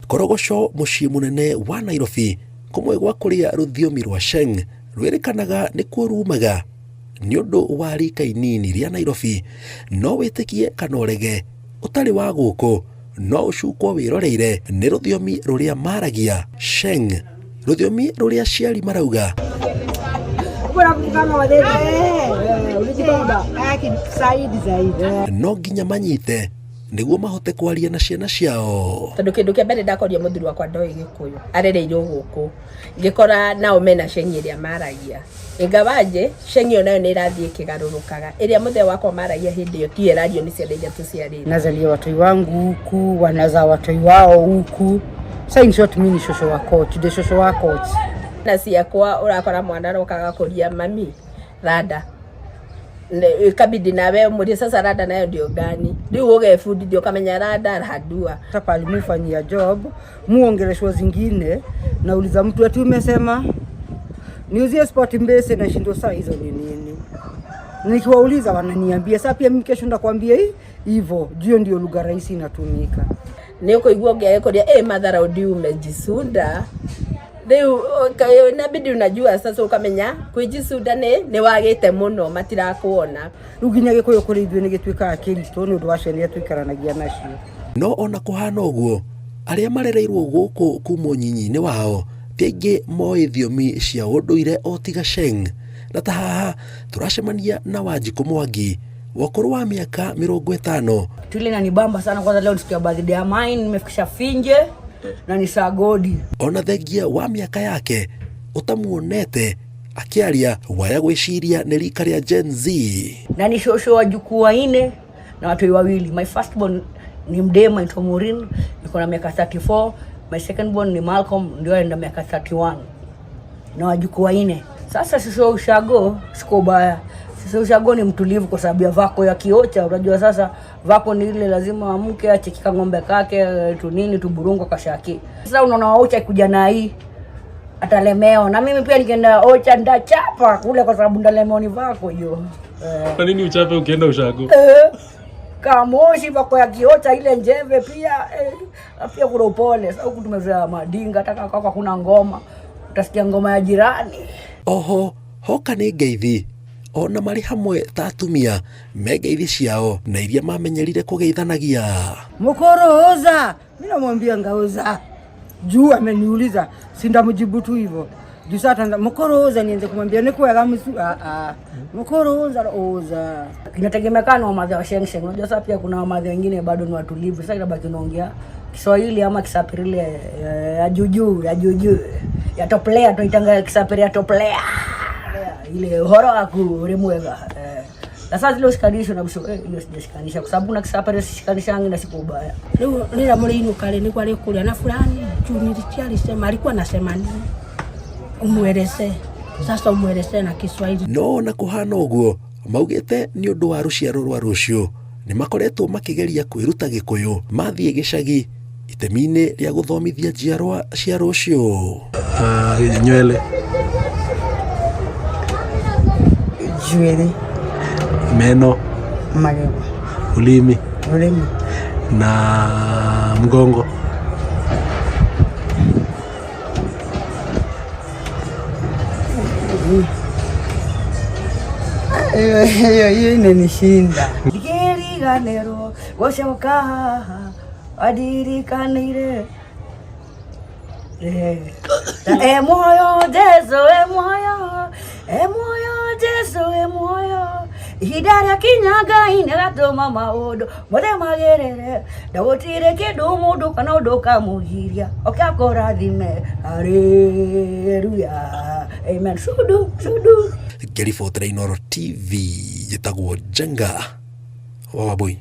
Korogocho mũciĩ mũnene wa Nairobi, kũmwe gwa kũrĩa rũthiomi rwa Sheng rwĩrĩkanaga nĩkuo rumaga nĩ ũndũ wa rika inini rĩa Nairobi. No wĩtĩkie kana ũrege, ũtarĩ wa gũkũ no ũcukwo wĩroreire nĩ rũthiomi rũrĩa maragia Sheng, rũthiomi rũrĩa aciari marauga no nginya manyite nĩguo mahote kwaria na ciana ciao. Tondũ kĩndũ kĩa mbere ndakoria mũthuri wakwa ndoĩ Gĩkũyũ, arereirwo gũkũ, ngĩkora nao mena Sheng ĩrĩa maragia, ingawaje Sheng ĩyo nayo nĩ ĩrathiĩ ĩkĩgarũrũkaga, ĩrĩa mũthee wakwa maragia hĩndĩ ĩyo tiyo ĩrario nĩ ciana iria tũciarĩte. Nazalia watoi wangu huku, wanazaa watoi wao huku. Sa in short, mimi ni shosho wa coach, ndi shosho wa coach. Na ciakwa ũrakora mwana aroka agakũria mami rada, ikabidi nawe umurie sasa rada nayo ndio gani, riu ũgebundithia ũkamenya rada radua. Hata pale mufanyia job, muongeleshwa zingine, nauliza mtu ati umesema niuzie spot mbese na shindo saa hizo ni nini? Nikiwauliza wananiambia. Sasa pia mimi kesho ndakwambia hivyo, juu ndio lugha rahisi inatumika. Nĩ ũkũigua ũngĩ agĩkũria ĩ matharau umejisunda rĩu inabidi unajua sasa ukamenya kwijisunda nĩ wagĩte mũno matirakuona. Rĩu nginya Gĩkũyũ kũrĩ ithuĩ nĩ gĩtuĩkaga kĩritũ nĩ ũndũ wa ciana iria tũikaranagia nacio. No ona kũhana ũguo, arĩa marereirwo gũkũ kuma ũnyinyi-inĩ wao ti aingĩ moĩ thiomi cia ũndũire o tiga Sheng. Na ta haha tũracemania na Wanjikũ Mwangi wa ũkũrũ wa mĩaka 50. Tuli inanibamba sana kwanza, leo ni siku ya birthday ya mine, nimefikisha finje na ni saa godi. Ona thengia wa mĩaka yake ũtamuonete akĩaria waya gwĩciria nĩ rika rĩa Gen Z. Na ni shosho wa jukuu wanne na watoi wawili. My first born ni mdema anaitwa Maureen, niko na miaka 34. My second born ni Malcolm, ndio ana miaka 31. Na wajukuu wanne. Sasa shosho ushago siko baya. Sasa ushago ni mtulivu kwa sababu ya vako ya kiocha. Unajua sasa vako ni ile lazima amke achekika ng'ombe kake tu nini tu burungo kashaki. Sasa unaona ocha kuja na hii atalemewa, na mimi pia nikienda ocha ndachapa kule kwa sababu ndalemewa ni vako hiyo. Kwa nini uchape ukienda ushago? Kamoshi vako ya kiocha ile njeve pia pia kuna upole. Sasa huku tumezoea madinga, hata kama kuna ngoma utasikia ngoma ya jirani. Oho hoka nĩ ngeithi ona marĩ hamwe ta atumia me ngeithi ciao na iria mamenyerire kũgeithanagia. Mukoro oza, mimi namwambia ngauza. Juu ameniuliza, sindamjibu tu hivyo. Juu sasa ataanza mukoro oza, nianze kumwambia ni kwega msu a a. Mukoro oza oza. Inategemea na wamadhe wa Sheng Sheng. Unajua sasa pia kuna wamadhe wengine bado ni watulivu. Sasa inabaki unaongea Kiswahili ama Kisapirile ya juju, ya juju. Ya toplea tunaitanga Kisapiri ya toplea. Ile horo aku rimwega. Na sasa zile ushikanisho na msho ile sijashikanisha kwa sababu na Kisapiri sishikanishangi na siku ubaya. Leo nila mliinuka le nilikuwa leo kulia na fulani juu nilisikia alisema alikuwa anasema nini? Umueleze. Sasa umueleze na Kiswahili. No na kuhana ũguo maugĩte nĩ ũndũ wa rũciaro rwa rũciũ nĩ makoretwo makĩgeria kwĩruta Gĩkũyũ mathiĩ gĩcagi itemi-inĩ rĩa gũthomithia njiarwa cia rũciũ. Nywele, Njuĩrĩ, meno, magego, ulimi rũrĩmĩ, na mgongo. Hiyo imenishinda. Ndikiriganĩrwo gũcoka haha wandirikanĩire. E muoyo Jesu, e muoyo, e muoyo Jesu, e muoyo. Ihinda rĩa kinya Ngai nĩagatũma maũndũ mothe magĩrĩre, na gũtirĩ kĩndũ mũndũ kana ũndũ ũkamũgiria oke akũrathime. Haleluya, amen. Shudu shudu. Ngĩribotera Inooro TV, njĩtagwo Njenga wa Wambui.